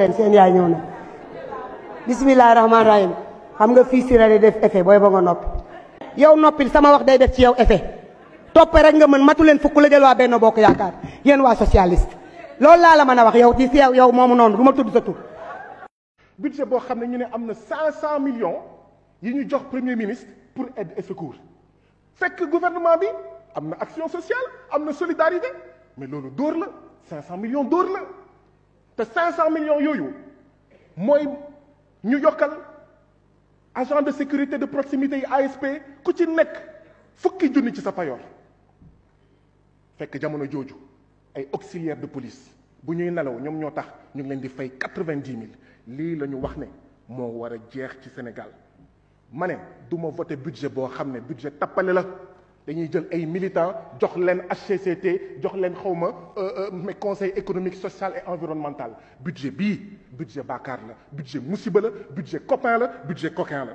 seen yaay ñëw na bismillaahi rahmaani rahim xam nga fii si day def effet booy ba nga noppi yow noppil sama wax day def ci yow effet toppe rek nga mën matu leen fukk la jël waa Benno Bokk Yaakaar yéen waa socialiste loolu laa la mën a wax yow ci si yow moomu noonu du ma tudd sa tur. budget boo xam ne ñu ne am na 500 millions yi ñu jox premier ministre pour aide et secours fekk gouvernement bi am na action sociale am na solidarité mais loolu dóor la 500 millions dóor la te 500 millions yooyu mooy ñu yokkal agent de sécurité de proximité yi ASP ku ci nekk fukki junni ci sa payoor fekk jamono jooju ay auxiliaires de police bu ñuy nelaw ñoom ñoo tax ñu ngi leen di fay 90 000 lii la ñu wax ne moo war a jeex ci Sénégal ma ne du ma voté budget boo xam ne budget tappale la dañuy jël ay militants jox leen HCCT jox leen xawma mais conseil économique social et environnemental budget bii budget bàkkaar la budget musiba la budget copain la budget coquin la